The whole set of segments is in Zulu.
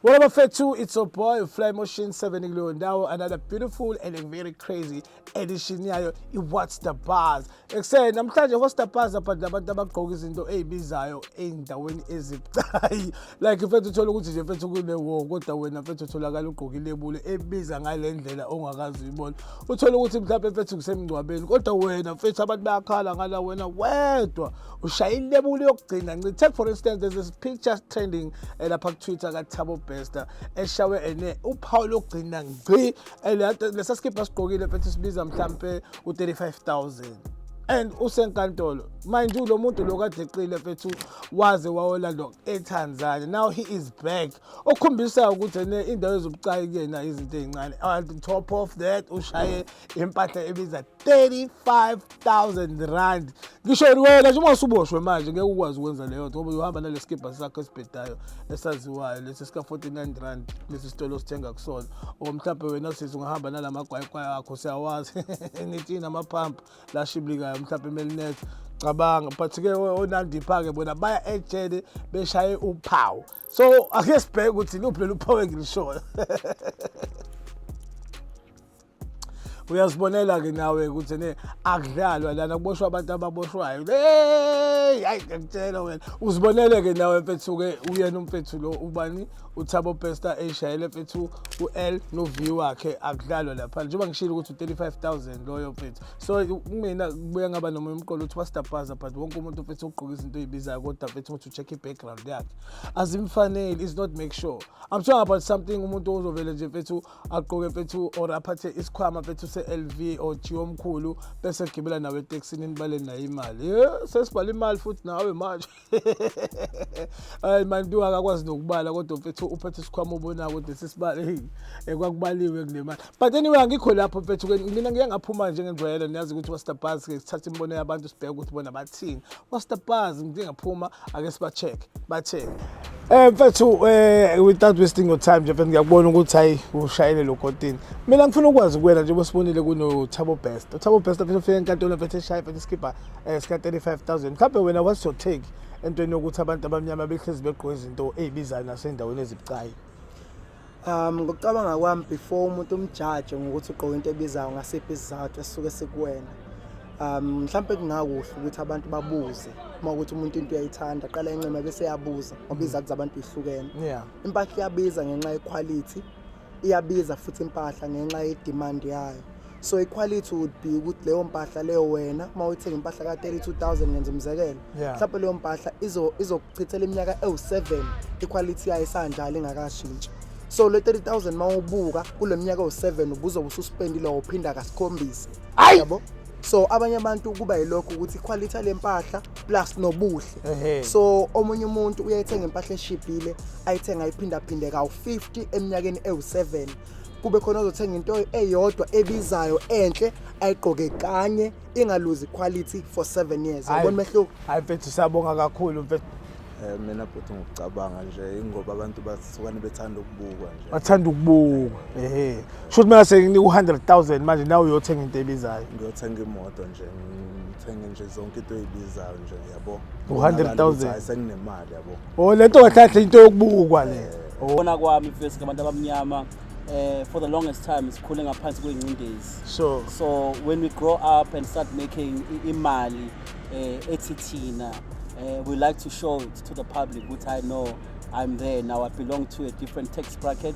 Well, bafethu, it's your boy Fly Motion 7 kuleyo ndawo, another beautiful and a very crazy edition yayo i-What's the Buzz. Ekuseni namhlanje What's the Buzz about labantu abagqoka izinto ey'bizayo ey'ndaweni ezibucayi. Like mfethu, uthola ukuthi nje mfethu kune war, kodwa wena mfethu utholakala ugqoke ilebula ebiza ngale ndlela ongakazi uyibona. Uthola ukuthi mhlawumbe mfethu kusemngcwabeni, kodwa wena mfethu abantu bayakhala ngala, wena wedwa ushaya ilebula yokugcina nci. Take for instance, there's this picture trending lapha ku-Twitter kaThabo Bester eshawe ene uphawu lokugcina ngci. Lesa skipha sigqokile mfethu sibiza mhlampe u-35,000 and usenkantolo. Mind you, lo muntu lo kade eqile mfethu, waze wayolandwa eTanzania. Now he is back, okukhombisa ukuthi ene indawo ezobucayi kuyena izinto ey'ncane. On top of that, ushaye impahla ebiza R35,000. Ngisho wena nje uma usuboshwe manje ngeke ukwazi ukwenza leyo nto, ngoba uyohamba nale skibha sakho esibhedayo esaziwayo lesi sika R49 lesi sitolo sithenga kusona, or mhlawumbe wena sisi ungahamba nalamagwayigwayi akho, siyawazi nithi namaphampa lashiblikayo, mhlawumbe eMelinet, cabanga. But-ke oNandipha-ke bona baya ejele beshaye uphawu. So ake sibheke ukuthi luphi lolu phawu engilishoyo. Uyazibonela-ke nawe ukuthi ne akudlalwa lana, kuboshwa abantu ababoshwayo. Hey, hayi, ngiyakutshela wena, uzibonele-ke nawe mfethu-ke. Uyena umfethu lo ubani, uThabo Bester, eyishayele mfethu u-L no-V wakhe. Akudlalwa lapha, njengoba ngishilo ukuthi u-35,000 loyo mfethu. So kumina kubuye ngaba nomunye umqondo ukuthi what's the buzz, but wonke umuntu mfethu ugqoka izinto ey'bizayo, kodwa mfethu ukuthi u-check i-background yakhe azimfaneli is not make sure. I'm talking about something umuntu ozovele nje mfethu agqoke mfethu or aphathe isikhwama mfethu se-LV or G omkhulu, bese egibela nawe etekisini, nibale naye imali. Ye, sesibala imali futhi nawe manje. Hayi mani, akakwazi nokubala, kodwa mfethu uphethe isikhwama ubonayo ukuthi sisibale. Hey, kwakubaliwe kule mali. But anyway, angikho lapho mfethu. Ke mina ngiye ngaphuma njengenjwayelo. Niyazi ukuthi what's the buzz ke, sithatha imibono yabantu, sibheke ukuthi bona bathini. What's the buzz? Ngike ngaphuma, ake siba-check ba-check. Mfethu, without wasting your time nje mfethu, ngiyakubona ukuthi hayi, ushayele lo kotini. Mina ngifuna ukwazi kuwena nje, sibonile kuno Thabo Best. uThabo Best mfethu ufika enkantolo mfethu eshaya mfethu isikibha sika 35,000. Mhlawumbe wena, what's your take entweni yokuthi abantu abamnyama behlezi begqoke izinto ey'bizayo nasendaweni ezibucayi? Ngokucabanga kwami, before umuntu umjaje ngokuthi ugqoke into ebizayo ngasiphi isizathu esisuke sikuwena, mhlampe kungakuhle ukuthi abantu babuze. Uma ukuthi umuntu into uyayithanda, qala incema bese yabuza, ngoba izathu zabantu ihlukene. Impahla iyabiza ngenxa yequality, iyabiza futhi impahla ngenxa ye-demand yayo. So iquality would be ukuthi leyo mpahla leyo wena uma uyithenga impahla ka-32,000, ngenza umzekelo, mhlawumbe leyo mpahla izokuchithela iminyaka ewu-7 iquality yayo isanjalo, ingakashintshi. So le 30,000 uma ubuka kule minyaka ewu-7 ubuzobe ususpendile wawuphinda kasikhombisa. Ayi! Yabo, so abanye abantu kuba yilokho ukuthi iquality yale mpahla plus nobuhle. So omunye umuntu uyayithenga impahla eshibhile, ayithenga ayiphindaphinde kawu-50 eminyakeni ewu-7, kube khona ozothenga into eyodwa ebizayo enhle, ayigqoke kanye, ingaluzi quality for 7 years. Hhayi. Yabona umehluko? Hayi mfethu, siyabonga kakhulu mfethu. Mina bhuti, ngokucabanga nje, ingoba abantu basukane bethanda ukubukwa nje. Bathanda ukubuka. Ehe, shuthi mina senginika u-100,000 manje, nawe uyothenga into ebizayo. Ngiyothenga imoto nje, ngithenge nje zonke into ey'bizayo nje, yabo. U-100,000. Ukuthi hhayi, senginemali, yabo. Oh, lento kahle kahle into yokubukwa le. Oh. Bona kwami first, ngabantu abamnyama, for the longest time sikhule ngaphansi kwengcindezi. So when we grow up and start making imali ethi thina, we like to show it to the public ukuthi I know I'm there now, I belong to a different tax bracket.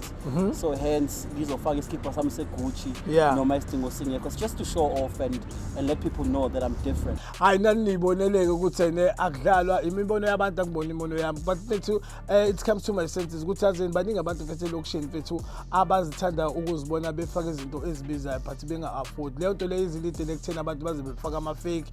So hence ngizofaka isikipha sami seGucci noma isidingo singekho. It's just to show off and let people know that I'm different. Hayi, nani niyiboneleke ukuthi ene akudlalwa. Imibono yabantu, akubona imibono yami, but mfethu, it comes to my senses ukuthi azeni baningi abantu mfethu elokishini mfethu abazithanda ukuzibona befaka izinto ezibizayo but benga-afford leyo nto leyo. Izilidele ekutheni abantu baze befaka ama-fake.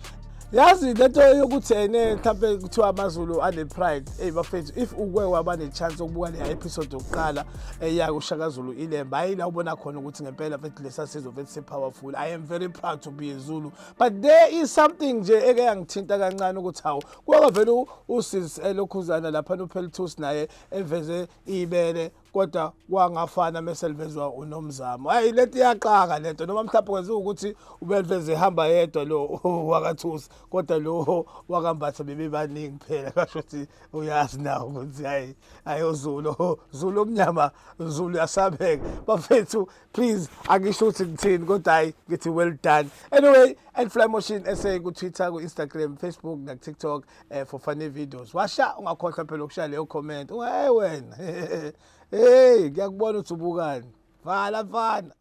Yazi lento yokuthi ene mhlawumbe kuthiwa amaZulu ane-pride. Eyi bafethu, if uke waba ne-chance yokubuka le episode yokuqala eya kuShaka Zulu iLembe, hayi, la ubona khona ukuthi ngempela mfethu lesa sizwe mfethu si-powerful. I am very proud to be a Zulu, but there is something nje eke yangithinta kancane ukuthi hawu, kwakavele usisi elokhuzana lapha noPeltus naye eveze ibele. Kodwa kwangafana meselivezwa uNomzamo. Hayi, lento iyaqaka lento, noma mhlawumbe kwenziwa ukuthi ubeliveze ehamba yedwa lo wakaThusi, kodwa lo wakaMbatha bebebaningi phela. Kasho ukuthi uyazi nawo ukuthi hayi, hayi, uZulu, Zulu omnyama, Zulu yasabeka bafethu. Please, angisho ukuthi ngithini, kodwa hayi, ngithi well done anyway. @FlyMotion SA ku-Twitter, ku-Instagram, Facebook naku-TikTok for funny videos. Washa, ungakhohlwa phela ukushaya leyo comment. Hey wena, hey, ngiyakubona ukuthi ubukani. Vala mfana.